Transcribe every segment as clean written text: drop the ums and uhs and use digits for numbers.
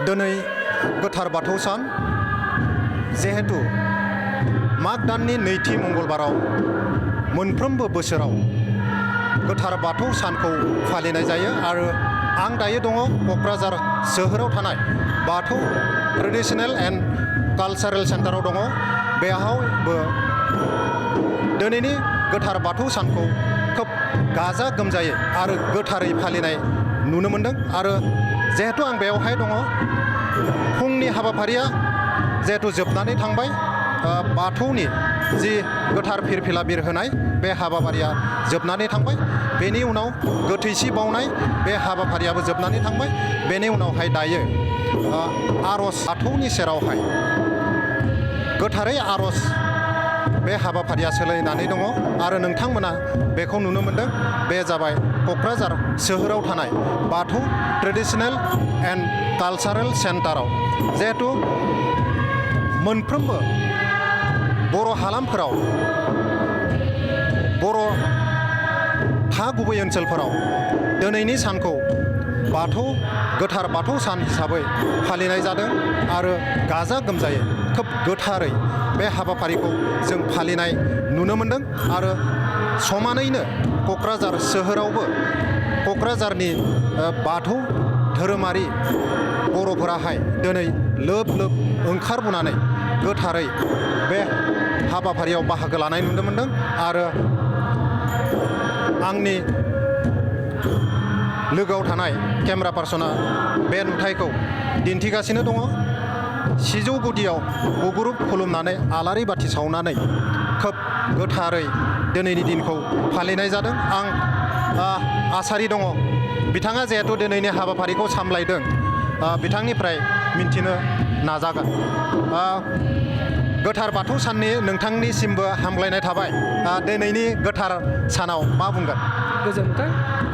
दिनै गोथार बाथौ सान जिहेतु माग दाननि नैथि मंगलबाराव मोनफ्रोमबो बोसोराव गोथार बाथौ सानखौ फालिनाय जायो आरो आं दायो दङ क'क्राझार सोहोराव थानाय बाथौ ट्रेडिशनेल एन्ड कालचारेल सेन्टाराव दङ। बेयावबो दिनैनि गोथार बाथौ सानखौ खोब गाजा गोमजायै आरो गोथारै फालिनाय नुनो मोनदों आरो जिहेतु आं बेयावहाय दङ फुंनि हाबाफारिया जिहेतु जोबनानै थांबाय बाथौनि जि गोथार फिरफिला बिरहोनाय बे हाबाफारिया जोबनानै थांबाय। बेनि उनाव गोथैसि बावनाय बे हाबाफारियाबो जोबनानै थांबाय। बेनि उनावहाय दायो आर'ज बाथौनि सेरावहाय गोथारै आर'ज बे हाबाफारिया सोलिनानै दङ आरो नोंथांमोना बेखौ नुनो मोनदों। बे जाबाय क'क्राझार सोहोराव थानाय बाथौ ट्रेडिशनेल एन्ड कालचारेल सेन्टाराव जिहेतु मोनफ्रोमबो बर' हालामफोराव बर' हा गुबै ओनसोलफोराव दिनैनि सानखौ गोथार बाथौ सान हिसाबै फालिनाय जादों आरो गाजा गोमजायै खोब गोथारै बे हाबाफारिखौ जों फालिनाय नुनो मोनदों आरो समानैनो क'क्राझार सोहोरावबो क'क्राझारनि बाथौ धोरोमारि बर'फोराहाय दिनै लोब लोब ओंखारबोनानै गोथारै बे हाबाफारियाव बाहागो लानाय नुनो मोनदों आरो आंनि लोगोआव थानाय केमेरा पार्सना बे नुथायखौ दिन्थिगासिनो दङ। सिजौ गुदियाव गुगुरुब खुलुमनानै आलारि बाथि सावनानै खोब गोथारै दिनैनि दिनखौ फालिनाय जादों। आं आसारि दङ बिथाङा जिहेतु दिनैनि हाबाफारिखौ सामलायदों बिथांनिफ्राय मिन्थिनो नाजागोन। गोथार बाथौ साननि नोंथांनिसिमबो हामग्लायनाय थाबाय। दिनैनि गोथार सानाव मा बुंगोन? गोजोन्थों।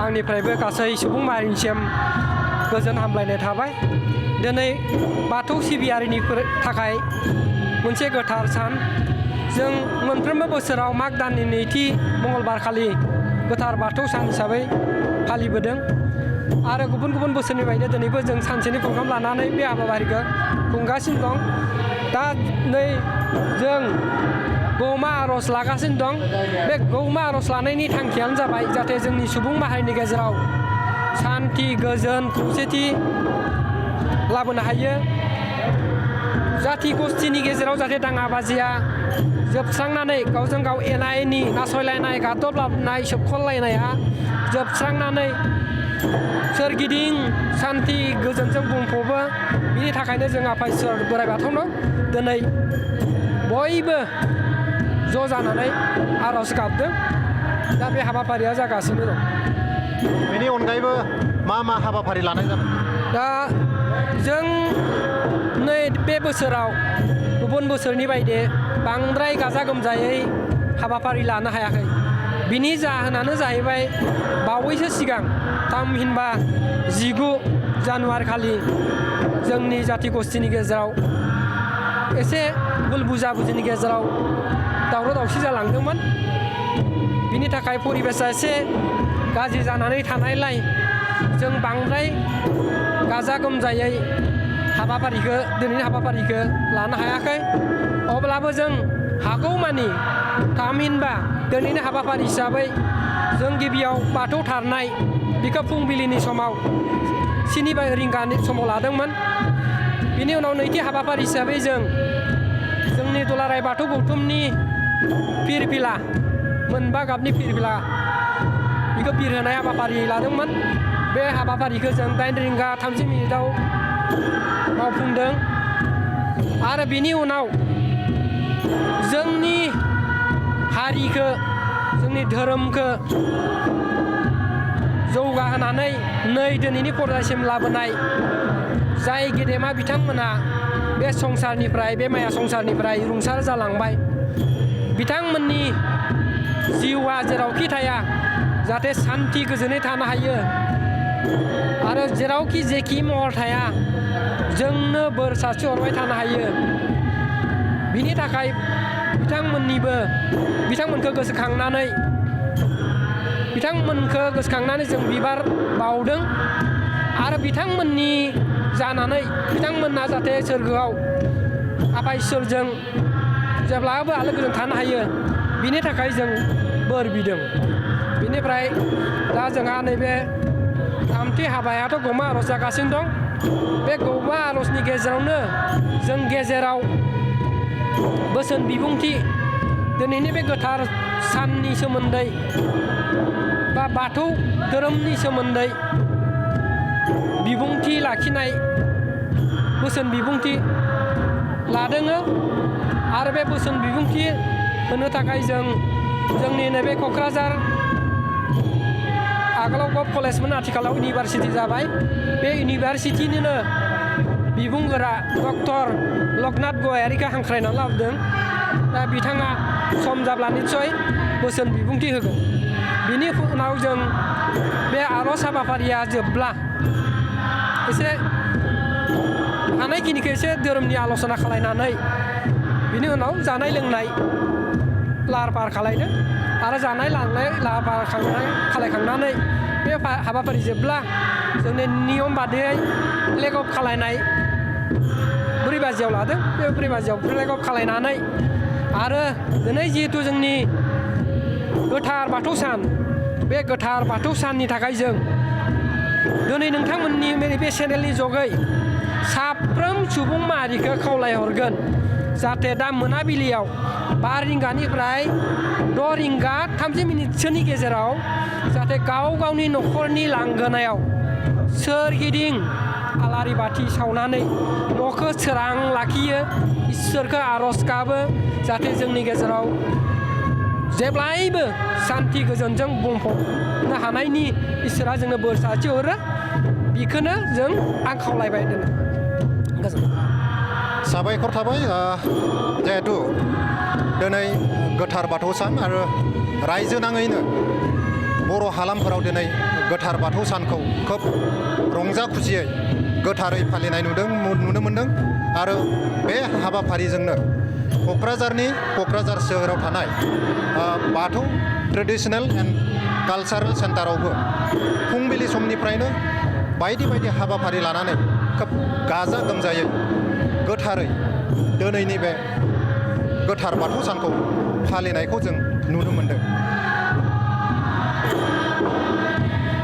आंनिफ्रायबो गासै सुबुं माहारिनिसिम गोजोन हामलायनाय थाबाय। दिनै बाथौ सिबियारिनि थाखाय मोनसे गोथार सान। जों मोनफ्रोमबो बोसोराव माग दाननि नैथि मंगलबारखालि गोथार बाथौ सान हिसाबै फालिबोदों आरो गुबुन गुबुन बोसोरनिफ्रायनो दिनैबो जों सानसेनि प्रग्राम लानानै बे हाबाफारिखौ खुंगासिनो दं। दा नै जों गौमा आर'ज लागासिनो दं। बे गौमा आर'ज लानायनि थांखियानो जाबाय जाहाथे जोंनि सुबुं माहारिनि गेजेराव सान्थि गोजोन खौसेथि लाबोनो हायो। जाथि गस्थिनि गेजेराव जाहाथे दाङा बाजिया जोबस्रांनानै गावजों गाव एना एनि नासयलायनाय गादबलायनाय सोबख'लायनाया जोबस्रांनानै सोरगिदिं सान्थि गोजोनजों बुंफबो। बिनि थाखायनो जों आफा इसोर बोराइ बाथौनाव दिनै बयबो ज' जानानै आर'ज गाबदों। दा बे हाबाफारिया जागासिनो दं। बेनि अनगायैबो मा मा हाबाफारि लानाय जादों? दा जों नै बे बोसोराव गुबुन बोसोरनि बायदि बांद्राय गाजा गोमजायै हाबाफारि लानो हायाखै। बिनि जाहोनानो जाहैबाय बावैसो सिगां थामहिनबा 19 जानुवारि खालि जोंनि जाथि गस्थिनि गेजेराव एसे भुल बुजाबुजिनि गेजेराव दावराव दावसि जालांदोंमोन। बिनि थाखाय परिबेसा एसे गाज्रि जानानै थानायलाय जों बांद्राय गाजा गोमजायै दिनैनि हाबाफारिखौ लानो हायाखै। अब्लाबो जों हागौमानि थामहिनबा दिनैनि हाबाफारि हिसाबै जों गिबियाव बाथौ थारनाय बेखौ फुंबिलिनि समाव 7 रिंगानि समाव लादोंमोन। बिनि उनाव नैथि हाबाफारि हिसाबै जोंनि दुलाराय बाथौ गौथुमनि फिरफिला 9 गाबनि फिरफिला बेखौ बिरहोनाय हाबाफारि लादोंमोन। बे हाबाफारिखौ जों 8 रिंगा 30 मिनिटाव मावफुंदों आरो बिनि उनाव जोंनि हारिखौ जोंनि धोरोमखौ जौगाहोनानै दिनैनि पर्यायसिम लाबोनाय जाय गेदेमा बिथांमोना बे संसारनिफ्राय बे माया संसारनिफ्राय रुंसार जालांबाय। बिथांमोननि जिउआ जेरावखि थाया जाहाथे सान्थि गोजोनै थानो हायो आरो जेरावखि जेखि महर थाया जोंनो बोर सारस्रिहरबाय थानो हायो। बिनि थाखाय बिथांमोनखौ गोसोखांनानै जों बिबार बावदों आरो बिथांमोननि जानानै बिथांमोना जाहाथे सोरगोआव आफा इसोरजों जेब्लाबो आलो गोजोन थानो हायो बिनि थाखाय जों बोर बिदों। बिनिफ्राय दा जोंहा नैबे थामथि हाबायाथ' गमा आर'ज जागासिनो दं। बे गमा आर'जनि गेजेरावनो जों गेजेराव बोसोन बिबुंथि दिनैनि बे गोथार साननि सोमोन्दै बा बाथौ धोरोमनि सोमोन्दै बिबुंथि लाखिनाय बोसोन बिबुंथि लादोङो। आरो बे बोसोन बिबुंथि होनो थाखाय जोंनि नैबे क'क्राझार आगोलाव गभ कलेजमोन आथिखालाव इउनिभारसिटि जाबाय बे इउनिभारसिटिनिनो बिबुंगोरा डक्टर लकनाथ गयारिखौ हांख्रायनानै लाबोदों। दा बिथाङा सम जाब्ला निस्सय बोसोन बिबुंथि होगोन। बिनि उनाव जों बे आर'ज हाबाफारिया जोबब्ला एसे हानायखिनिखौ एसे धोरोमनि आल'सना खालायनानै बिनि उनाव जानाय लोंनाय लाहार फाहार खालायदों। आरो जानाय लांनाय लाहार फाहार खालायखांनानै बे हाबाफारि जोबब्ला जोंनि नियम बादियै फ्लेग अफ खालायनाय 4 बाजियाव लादों। बे 4 बाजियाव फ्लेग अफ खालायनानै आरो दिनै जिहेथु जोंनि गोथार बाथौ सान बे गोथार बाथौ साननि थाखाय जों दिनै नोंथांमोननि बे चेनेलनि जगै साफ्रोम सुबुं माहारिखौ खावलायहरगोन जाहाथे दा मोनाबिलियाव 5 रिंगानिफ्राय 6 रिंगा 30 मिनिटसोनि गेजेराव जाहाथे गाव गावनि न'खरनि लांगोनायाव सोरगिदिं आलारि बाथि सावनानै न'खौ सोरां लाखियो, इसोरखौ आर'ज गाबो जाहाथे जोंनि गेजेराव जेब्लायबो सान्थि गोजोनजों बुंफबनो हानायनि इसोरा जोंनो बोर सारस्रिहरो। बेखौनो आं खावलायबाय दोनो। गोजोन्थों। साबायखर थाबाय। जिहेथु दिनै गोथार बाथौ सान आरो रायजो नाङैनो बर' हालामफोराव दिनै गोथार बाथौ सानखौ खोब रंजा खुसियै गोथारै फालिनाय नुनो मोन्दों। आरो बे हाबाफारिजोंनो क'क्राझार सोहोराव थानाय बाथौ ट्रेडिशनेल एन्ड कालचारेल सेन्टारावबो फुंबिलि समनिफ्रायनो बायदि बायदि हाबाफारि लानानै खोब गाजा गोमजायै गोथारै दिनैनि बे गोथार बाथौ सानखौ फालिनायखौ जों नुनो मोन्दों।